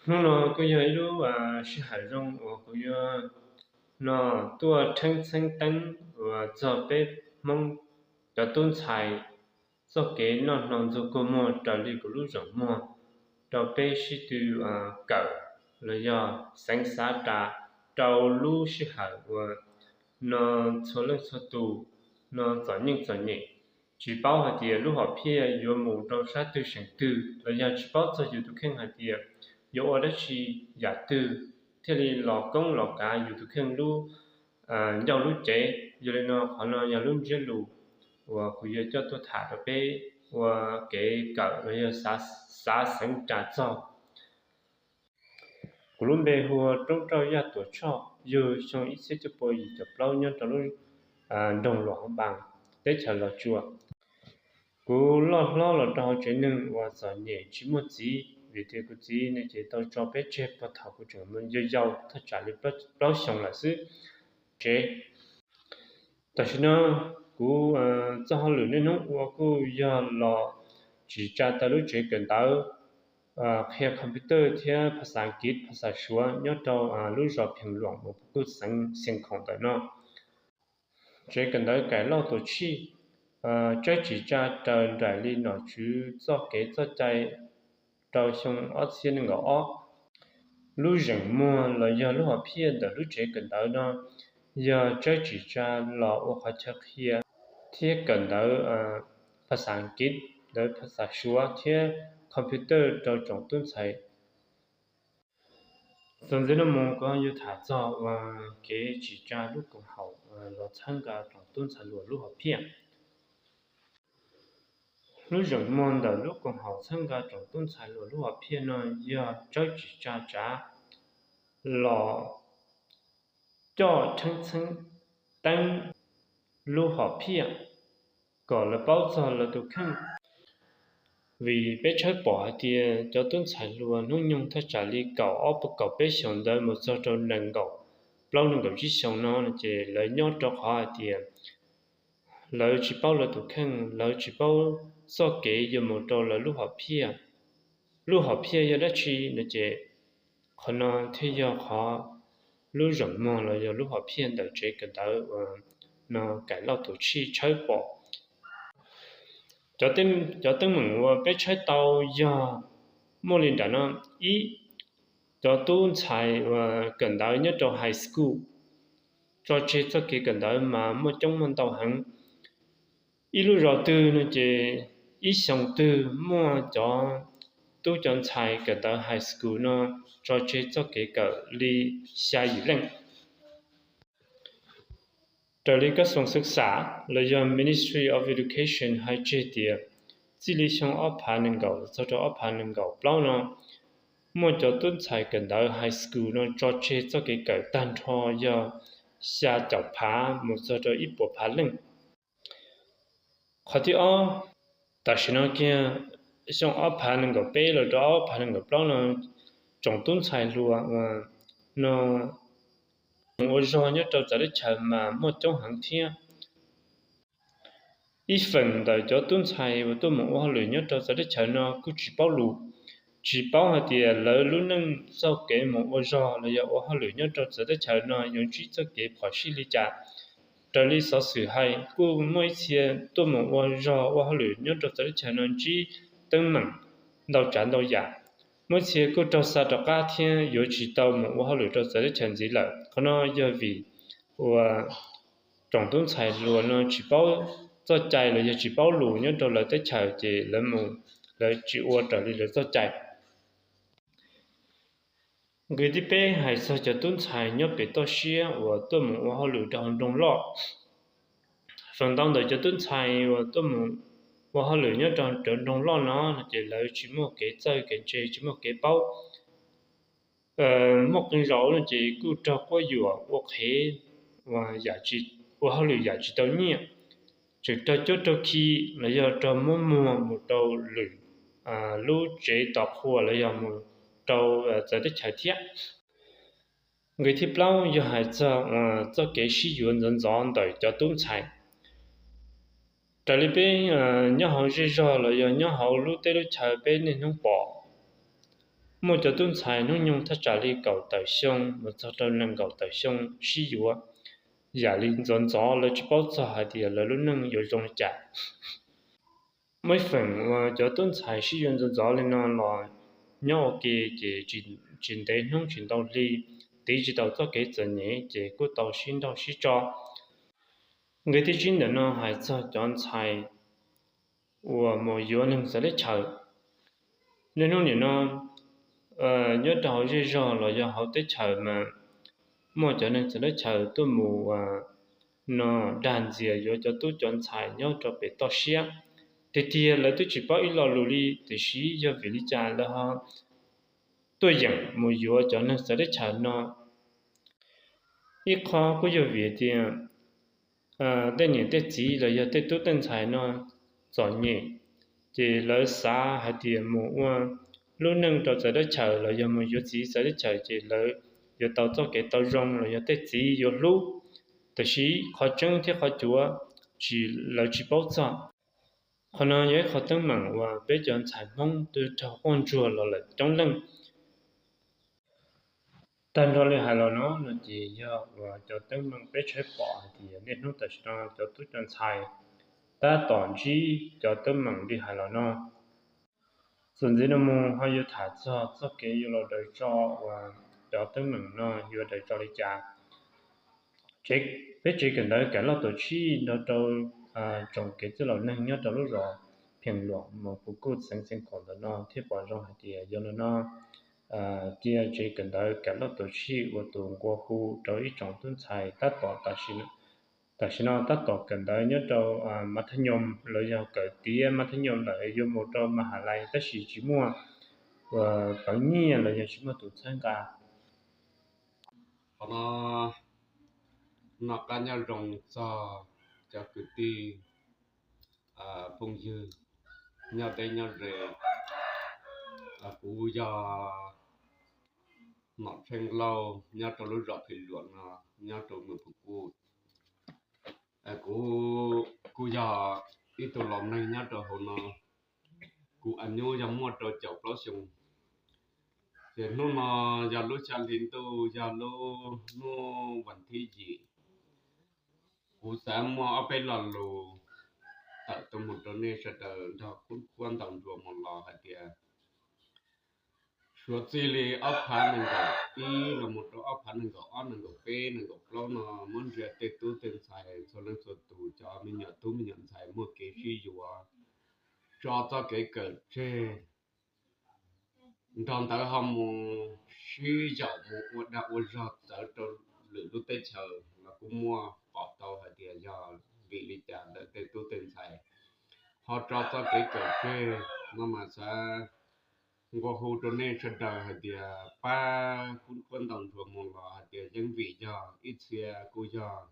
Hnub no kuj yog ib lub sij hawm zoo uas kuv yuav no tuaj rheeb txheeb teeb uas txog peb Hmoob cov tub ntxhais txoj kev noj hno ntxuag kua muag raws li kuv lub zeem muag rau peb sib tw kawm los yog xeev xav ras rau lub sij hawm uas no txhua leej txhua tus no txom nyem txom nyem, tsis paub hais tias lub hom phiaj yuav mus rau sab twg seem twg los yog tsis paub txog yus tus kheej hais tias yuav ua dab tsi yam twg thiaj li los koob los kav yus tus kheej lub ncauj lub cev. Yog li no qhov no yog lub ntsiab lus uas kuv yuav coj tuaj tham rau peb ua kev kawm los yog xav xeev ras txog. Kuv lub npe hu ua Roob Rauj Yaj Tuam Tshoj, yug xyoo ib txhiab cuaj pua yim caum plaub nyob rau lub nroog Luam Hauv Npas, teb chaws Los Tsuas. Kuv loj hlob los rau hauv tsev neeg uas txom nyem tsis muaj txiv vim tias kuv txiv nws ces tau tso peb tseg puag thaum kuv tseem yau yau thaj tsam li plaub xyoos lawm xwb. Tsev Tam sim no kuv txoj hauj lwm niaj hnub ua kuj yog los tsim tsa tau lub tsev kawm ntawv qhia computer thiab phas xas Askiv phas xas Suav nyob rau lub zos Pheem Luam Mus Pus Kuj xeev Xeev Khaum ntawm no. Tsev kawm ntawv Kaim Lauj Tuam Tshij tsawb tsim tsa raws nraim li nom tswv txoj kev txoj cai rau xyoo ob txhiab nees nkaum ob. Lub zeem muag los yog lub hom phiaj ntawm lub tsev kawm ntawv no yog tsawb tsim tsa los ua qhov chaw qhia thiab kawm ntawv phas xas Askiv, ntawv phas xas Suav thiab computer rau tsoom tub ntxhais. Txuas ntxiv no mus kuv yuav tham txog uas kev tsim tsa lub koom haum los txhawb nqa tsoom tub ntxhais hluas lub hom phiaj. Lub zeem muag ntawm lub koom haum txhawb nqa tsoom tub ntxhais hluas lub hom phiaj no yog tsawb tsim tsa tsav los coj rheeb txheeb teeb lub hom phiaj kom lawv paub txog lawv tus kheej. Vim peb tshawb pom hais tias cov tub ntxhais hluas hnub nyoog thaj tsam li kaum ob puas kaum peb xyoos ntawd mus txog rau nees nkaum plaub nees nkaum tsib xyoos no ces lawv nyob rau qhov hais tias lawv tsis paub lawv tus kheej, lawv tsis paub txoj kev yuav mus rau lawv lub hom phiaj. Lub hom phiaj yog dab tsi no ces qhov no thiaj yog qhov lub zeem muag los yog lub hom phiaj ntawm tsev kawm ntawv uas no Kaim Lauj Tuam Tshij tshawb pom. Cov teeb meem uas peb tshawb tau yog muaj li nram no: ib, cov tub ntxhais uas kawm ntawv nyob rau high school tso tseg txoj kev kawm ntawv mas muaj coob muaj ntau heev. Ib lub zos twg no ces ib xyoos twg muaj cov tub cov ntxhais kawm ntawv high school no tso tseg txoj kev kawm li xya yim leej. Raws li kab xoos xwb xam los yog Ministry of Education hais tseg tias txij li xyoo ob phav nees nkaum txog rau ob phav nees nkaum plaub no muaj cov tub ntxhais kawm ntawv high school no tso tseg txoj kev kawm tag nrho yog xya caum phav mus txog rau ib puas phav leej. Qhov thib ob, tam sim no kiag xyoo ob phav nees nkaum peb los rau ob phav nees nkaum plaub no tsoom tub ntxhais hluas no mus ua zog nyob rau txawv teb chaws mas muaj coob heev thiab. Ib feem ntawm cov tub ntxhais uas tuaj mus ua hauj lwm nyob rau txawv teb chaws no kuj tsis paub lus, tsis paub hais tias lawv lub neej txoj kev mus ua zog los yog ua hauj lwm nyob rau txawv teb chaws no yuav ntsib txoj kev phom sij li cas. Raws li xov xwm hais kuj muaj ib txhia tuaj mus ua zog ua hauj lwm nyob rau txawv teb chaws no ntsib teeb meem ntau tsav ntau yam. Muaj ib txhia kuj raug xa rov qab thiab yuav tsis tau mus ua hauj lwm rau txawv teb chaws ntxiv lawm. Qhov no yog vim uas tsoom tub ntxhais hluas no tsis paub txoj cai los yog tsis paub lus nyob rau lawv teb chaws ces lawv mus, lawv tsis ua raws li lawv txoj cai. Nqe thib peb hais txog cov tub ntxhais nyob pem toj siab uas tuaj mus ua hauj lwm rau hauv nroog loj. Feem ntau ntawm cov tub ntxhais uas tuaj mus ua hauj lwm nyob rau cov nroog loj no ces lawv tsis muaj kev txawj kev ntse, tsis muaj kev paub muaj qee zaum no ces kuj raug quab yuam ua qhev, ua hauj lwm yam tsis tau nyiaj, tseem raug cuab raug khi los yog raug muab muag mus rau lwm lub tsev tos qhua los yog mus rau txawv teb chaws thiab. Nqe thib plaub yog hais txog txoj kev sib yuav ntxov ntxov ntawm cov tub ntxhais. Raws li peb nyob hauv zej zog los yog nyob hauv lub teb lub chaw peb niaj hnub pom, muaj cov tub ntxhais hnub nyoog thaj tsam li kaum tawm xyoo mus txog rau nees nkaum tawm xyoo sib yuav yam li ntxov ntxov, lawv tsis paub txog hais tias lawv lub neej yuav zoo li cas. Muaj ib feem uas cov tub ntxhais sib yuav ntxov ntxov li no los nyob ua ke ces tsis ntev hnub tsis ntau hli, tiv tsis tau txoj kev txom nyem ces kuj tau sib nrauj sib tso. Nqe thib tsib ntawm no hais txog cov ntxhais uas mus yuav neeg txawv teb chaws. Niaj hnub nim no nyob rau hauv zej zog los yog hauv teb chaws mas muaj cov neeg txawv teb chaws tuaj mus no dag ntxias yuav cov tub cov ntxhais nyob rau pem toj siab. Tiag tiag lawv twb tsis paub ib lo lus li, tiam sis yog vim li cas lawv ho tuaj yeem mus yuav cov neeg txawv teb chaws no? Ib qho kuj yog vim tias tej niam tej txiv los yog tej tub tej ntxhais no txom nyem, ces lawv xav hais tias mus ua lub neej rau txawv teb chaws los yog mus yuav txiv txawv teb chaws ces lawv yuav tau txoj kev tau zoo los yog tej txiv yuav hlub. Tiam sis qhov tseeb thiab qhov cuav tsis, lawv tsis paub txog. Qhov no yog ib qho teeb meem uas peb cov ntxhais Hmoob twb raug quaj ntsuag los lawm coob leej. Tag nrho li hais los no no ces yog uas cov teeb meem peb tshaib pom hais tias niaj hnub tam sim no cov tub cov ntxhais tab tom ntsib cov teeb meem li hais los no. Txuas ntxiv no mus ho yuav tham txog txoj kev yuav los daws tso uas cov teeb meem no yuav daws tso li cas. Peb tsev kawm ntawv Kam Loj Tuam Tshij nrog rau tsoom kev txwj laus neeg nyob rau lub zos Pheem Luam Moos Pus Kuj xeev Xeev Khuam ntawm no thiaj pom zoo hais tias yog li no cia tsev kawm ntawv Kam Loj Tuam Tshij ua tus nqua hu rau ib tsoom tub ntxhais tab tom, tam sim no tab tom kawm ntawv nyob rau mas thaj nyoos los yog kawm tiav mas thaj nyoos lawm yuav mus rau mas has lais tab sis tsis muaj peev nyiaj los yog tsis muaj tus txhawb nqa. Qhov no noj qab nyob zoo txog cov kwv tij phooj ywg nyob deb nyob ze. Kuv yog Nom Tsheej Lauj nyob rau lub zos Phem Luam no, nyob rau Moos Pus Kuj. Kuv kuj yog ib tug laus neeg nyob rau hauv no, kuv aws nyuj yog muaj rau caum plaub xyoo. Ces hnub no yog lub xya hli ntuj, yog lub hnub vas thib yim, kuv xav muaj ob peb lo lus tawm tuaj mus rau nej sawv daws nrog kuab ntaus ntsuas mus los hais tias suav txij li ob phav nees nkaum ib los mus rau ob phav nees nkaum ob, nees nkaum peb, nees nkaum plaub no muab ntsia tej tub tej ntxhais txhua leej txhua tus cov me nyuam tub me nyuam ntxhais muaj kev sib yuav, tso txoj kev kawm tseg, nrog ntawd ho mus sib yaum mus ua dag ua zog txawv rau lwm lub teb chaws los kuj muaj. Pom tau hais tias yog vim li cas ntawm tej tub tej ntxhais ho tso txoj kev kawm tseg no mas xav nqua hu rau nej sawv daws hais tias pab kuab ntaus ntsuas mus los hais tias yeej vim yog ib txhia kuj yog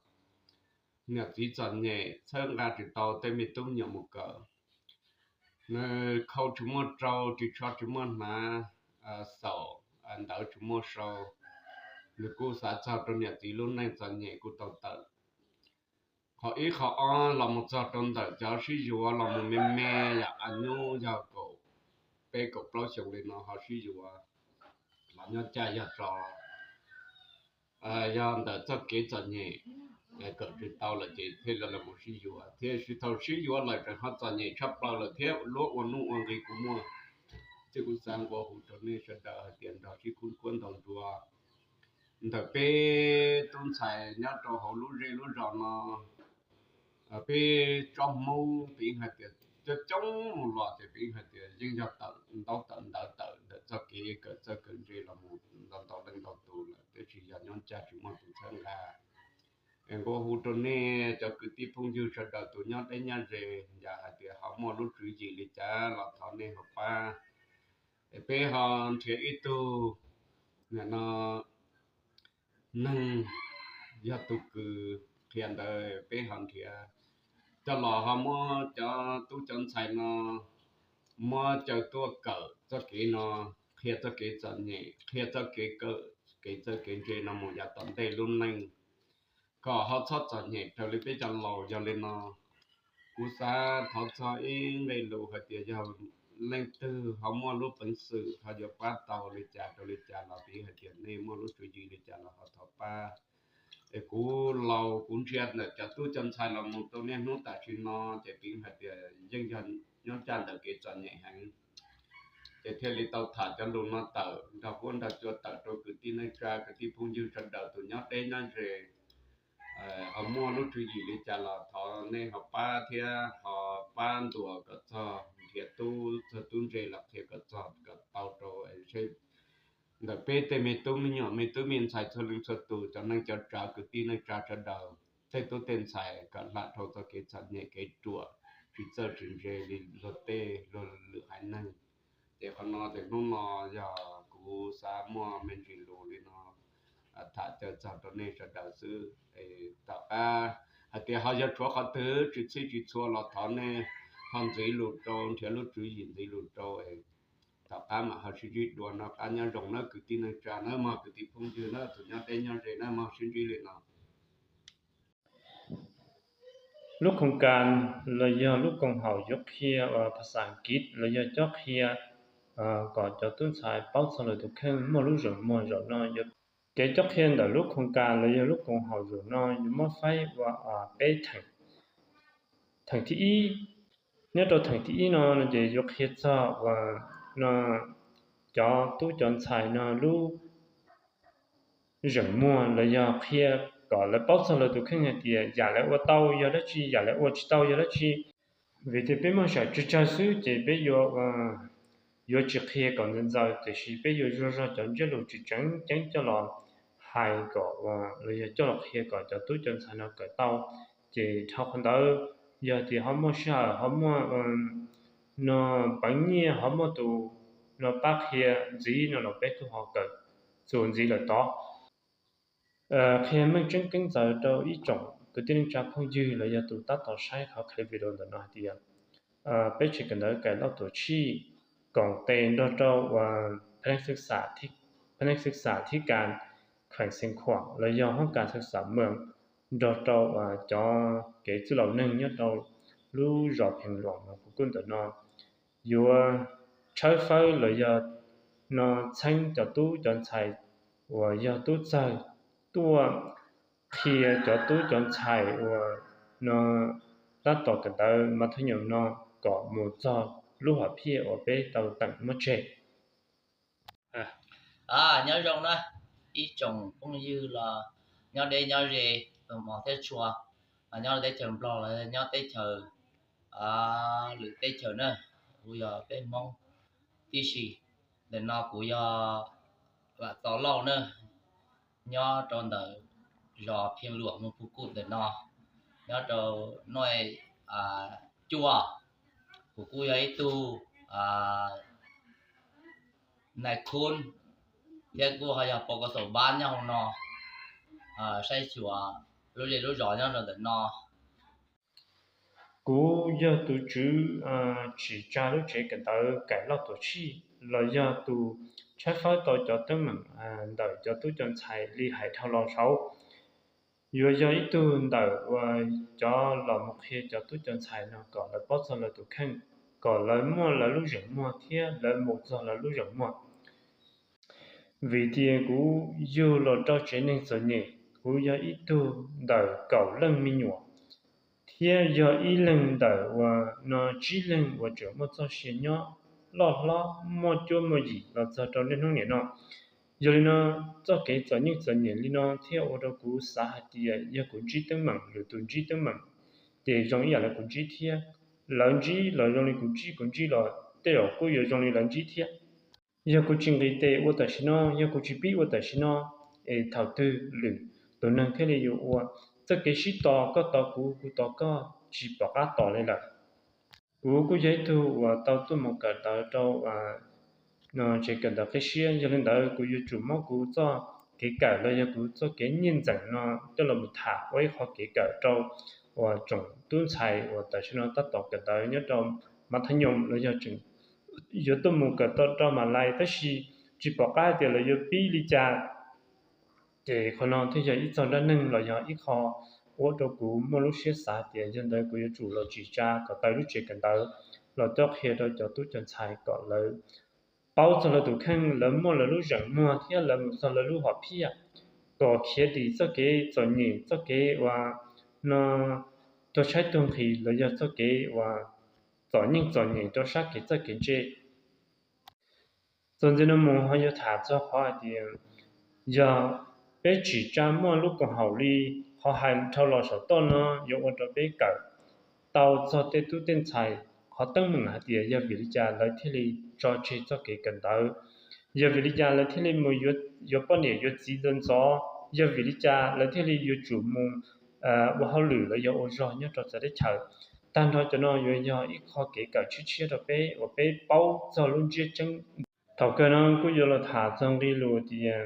niam txiv txom nyem txhawb nqa tsis tau tej me tub me nyuam mus kawm, nws khau tsis muaj rau, ris tsho tsis muaj hnav, xaum ntawv tsis muaj sau, nws kuj xav txog rau niam txiv lub neej txom nyem kuj tau tawm. Qhov ib qhov ob los mus txog rau ntawm cov sib yuav los mus me me yam aws nyuj yog kaum peb kaum plaub xyoo li no ho sib yuav los nyob caj yog tso yog ntawm txoj kev txom nyem kawm tsis tau lawm ces thiaj li los mus sib yuav, thiab sib thaum sib yuav lawm tseem ho txom nyem tshaj plaws lawm thiab luag ua nuj ua nqi kuj muaj. Ces kuv xav nqua hu rau nej sawv daws hais tias nrog sib kuab ntaus ntsuas ntawm peb tub ntxhais nyob rau hauv lub zej lub zos no, peb tsob Hmoob peb hais tias coob coob mus los ces peb hais tias yeej yog tawm ntaub tawm ntawv tawm ntawm txoj kev kawm txawj kawm ntse los mus ntau ntau leej ntau tus lawm, tab sis yog nyob ncaj tsis muaj tus txhawb nqa. Es nqua hu rau nej cov kwv tij phooj ywg sawv daws tus nyob deb nyob ze, yog hais tias ho muaj lub tswv yim li cas los thov nej ho pab, es peb ho nrhiav ib tug, nim no neeg yog tus kws qhia ntawd peb ho nrhiav coj los ho muab cov tub cov ntxhais no muab caw tuaj kawm txoj kev no, qhia txoj kev txom nyem, qhia txoj kev kawm kev txawj kev ntse no mus yav tom ntej lub neej, kom ho txhob txom nyem raws li peb cov laus. Yog li no kuv xav thov txog ib nqe lus hais tias yog leej twg ho muaj lub peev xwm ho yuav pab tau li cas rau li cas los piv hais tias nej muaj lub tswv yim li cas los ho thov pab. Es kuv laus kuv ntsia ntawm cov tub cov ntxhais los mus rau niaj hnub tam sim no ces piv hais tias yeej yog nyob caj ntawm kev txom nyem heev. Ces thiaj li tau tham cov lus no tawm nrog huab nrog cua tawm rau kwv tij neej tsa kwv tij phooj ywg sawv daws tus nyob deb nyob ze ho muaj lub tswv yim li cas los thov nej ho pab thiab ho pab ntuas kom txog nrhiav tub txog tub ntse los qhia kom txog kom tau rau ntawm peb tej me tub me nyuam me tub me ntxhais txhua leej txhua tus cov neej cov tsav kwv tij neej tsa sawv daws tej tub tej ntxhais kom hla dhau txoj kev txom nyem kev ruam tsis txawj tsis ntse li luag tej luag lwm haiv neeg. Ces qhov no ces hnub no yog kuv xav muaj me ntsis lus li no tham caw txog rau nej sawv daws xwb. Tom qab hais tias ho yog tshuav qhov twg tsis txhij tsis txhua los thov nej ho ntxiv lus rau nrhiav lub tswv yim ntxiv lus rau. Tom qab mam ho sib ntsib dua, noj qab nyob zoo nawb kwv tij neej tsa nawb mog, kwv tij phooj ywg nawb, tus nyob deb nyob ze nawb mog, sib ntsib li no. Lub khoos kas los yog lub koom haum yuav qhia phas xas Askiv los yog cob qhia kom cov tub ntxhais paub txog lawv tus kheej muaj lub zeem muag zaum no. Kev cob qhia ntawm lub khoos kas los yog lub koom haum zaum no yuav muab faib ua peb theem. Theem thib ib, nyob rau theem thib ib no ces yuav qhia txog uas no cov tub cov ntxhais no lub zeem muag los yog qhia kom lawv paub txog lawv tus kheej hais tias yam lawv ua tau yog dab tsi, yam lawv ua tsis tau yog dab tsi. Vim tias peb muaj sam tsawg tsawg xwb ces peb yuav yuav tsis qhia kom ntxaws ntxaws, tiam sis peb yuav zog zog cov ntsiab lus tseem tseem ceeb coj los hais kom los yog coj los qhia kom cov tub cov ntxhais no kawm tau. Ces dhau qhov ntawd yog tias ho muaj sij hawm ho muaj no peev nyiaj ho muaj tus no pab qhia ntxiv no los peb kuj ho kawm txuas ntxiv lawm tod. Qhia meej tseeb keeb ntxaws rau ib tsoom kwv tij neej tsa phooj ywg los yog tus tab tom saib qhov clip video ntawm no hais tias peb tsev kawm ntawv Kaim Lauj Tuam Tshij koom tes nrog rau uas phav neej xwb xam thib kas kheem xeev khuam los yog hoob kas xwb xam mees nrog rau uas cov kev txwj laus neeg nyob rau lub zos Pheej Luam Moos Phu Kuj ntawm no yuav tshawb fawb los yog no txheeb cov tub cov ntxhais uas yog tub txawg tuaj qhia cov tub cov ntxhais uas no tab tom kawm ntawv mas thaj nyoom no kom mus txog lub hom phiaj uas peb tau teem muab tseg. Nyob zoo na, ib tsoom phooj ywg los nyob deb nyob ze, tus hmov thiab tshua, nyob teb chaws Nplog los nyob teb chaws lwm teb chaws na, kuj yog peb Hmoob tib si. Ntawm no kuv yog Vam Txos Lauj na, nyob rau ntawm zos Pheej Luam Moos Phu Kuj ntawm no, nyob rau noj cuaj. Kuv kuj yog ib tug nais khub thiab kuj ho yog pov kom xaum npab nyob hauv no, saib xyuas lub zej lub zos nyob rau ntawm no. Kuv yog tus tswv tsim tsa lub tsev kawm ntawv Kaim Lauj Tuam Tshij los yog tus tshawb fawb tau cov teeb meem ntawm cov tub cov ntxhais li hais dhau los saud. Yuav yog ib tug ntawm uas cov los mus qhia cov tub cov ntxhais no kom lawv paub txog lawv tus kheej, kom lawv muaj lawv lub zeem muag thiab lawv mus txog lawv lub zeem muag. Vim tias kuv yug los rau tsev neeg txom nyem, kuv yog ib tug ntawm kaum leej me nyuam, thiab yog ib leeg ntawm uas no tsib leeg uas tseem muaj txoj sia nyob loj hlob muaj cuab muaj yim los txog rau niaj hnub niam no. Yog li no, txoj kev txom nyem txom nyem li no thiaj ua rau kuv xav hais tias yog kuv ntsib teeb meem, lwm tus ntsib teeb meem, ces zoo ib yam li kuv ntsib thiab. Lawv ntsib los zoo li kuv ntsib, kuv ntsib los tej zaum kuj yuav zoo li lawv ntsib thiab. Yog kuv tsis nqis tes ua tam sim no, yog kuv tsis pib ua tam sim no, es thaum twg lwm tus neeg thiaj li yuav ua? Txoj kev sib tos, koj tos kuv, kuv tos koj, tsis pom qab tos li lawm. Kuv kuj yog ib tug uas tau tuaj mus kawm ntawv rau no tsev kawm ntawv qib siab, yog li ntawd kuv yuav tsum muab kuv txoj kev kawm los yog kuv txoj kev nyiaj ntxeem no coj los mus tham ua ib qho kev kawm rau uas tsoom tub ntxhais uas tam sim no tab tom kawm ntawv nyob rau mas thaj nyoom los yog tseem yuav tuaj mus kawm tau rau mas lais tab sis tsis pom qab tias lawv yuav pib li cas. Ces qhov no thiaj yog ib txog dab neeg los yog ib qho ua rau kuv muaj lub siab xav tias yog ntawd kuv yuav tsum los tsim tsa kom tau lub tsev kawm ntawv los cob qhia rau cov tub cov ntxhais kom lawv paub txog lawv tus kheej, lawv muaj lawv lub zeem muag thiab lawv mus txog lawv lub hom phiaj, kom khiav dim txoj kev txom nyem, txoj kev uas no tuag tshaib tuag nqhis los yog txoj kev uas txom nyem txom nyem rau sab kev txawj kev ntse. Txuas ntxiv no mus ho yuav tham txog qhov hais tias yog peb tsim tsa muaj lub koom haum li qhov hais dhau los saum toj no yuav ua rau peb kawm tau txog tej tub tej ntxhais. Qhov teeb meem hais tias yog vim li cas lawv thiaj li tso tseg txoj kev kawm ntawv, yog vim li cas lawv thiaj li mus yuav poj niam yuav txiv ntxov ntxov, yog vim li cas lawv thiaj li yuav tsum mus ua hauj lwm los yog ua zog nyob rau txawv teb chaws. Tag nrho cov no yuav yog ib qho kev kawm tshiab tshiab rau peb uas peb paub txog lub ntsiab tseeb. Thaum kawg no kuj yuav los tham txog nqe lus tias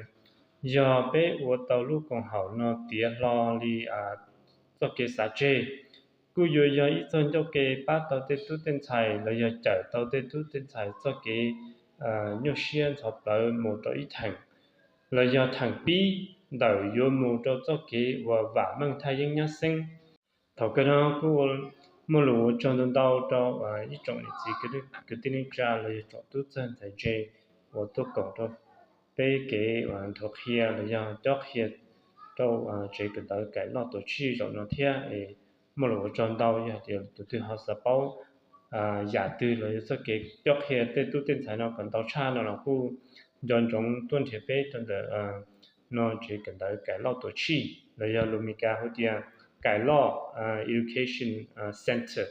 yog peb ua tau lub koom haum no tiav hlo li txoj kev xav tseg, kuj yuav yog ib txoj ncauj ke pab tau tej tub tej ntxhais los yog cawm tau tej tub tej ntxhais txoj kev nyuaj siab ntxhov plawv mus rau ib theem, los yog theem pib ntawm yuav mus rau txoj kev uas vam meej thaj yeeb nyab xeeb. Thaum kawg no kuj muaj lus ua tsaug ntau ntau rau ib tsoom niam txiv kwv tij neej tsa los yog tsoom tub txawg ntxhais ntse uas tuaj koom rau peb kev nthuav qhia los yog cob qhia rau tsev kawm ntawv Kaim Loj Tuam Tshij zaum no thiab. Muaj lus ua tsaug ntau, yog hais tias tus twg ho xav paub yam twg los yog txoj kev cob qhia tej tub tej ntxhais no kom ntau tshaj no los kuj nco ntsoov tuaj nrhiav peb rau ntawm no tsev kawm ntawv Kaim Loj Tuam Tshij los yog lus Meskas hu tias Kaim Loj Education Center.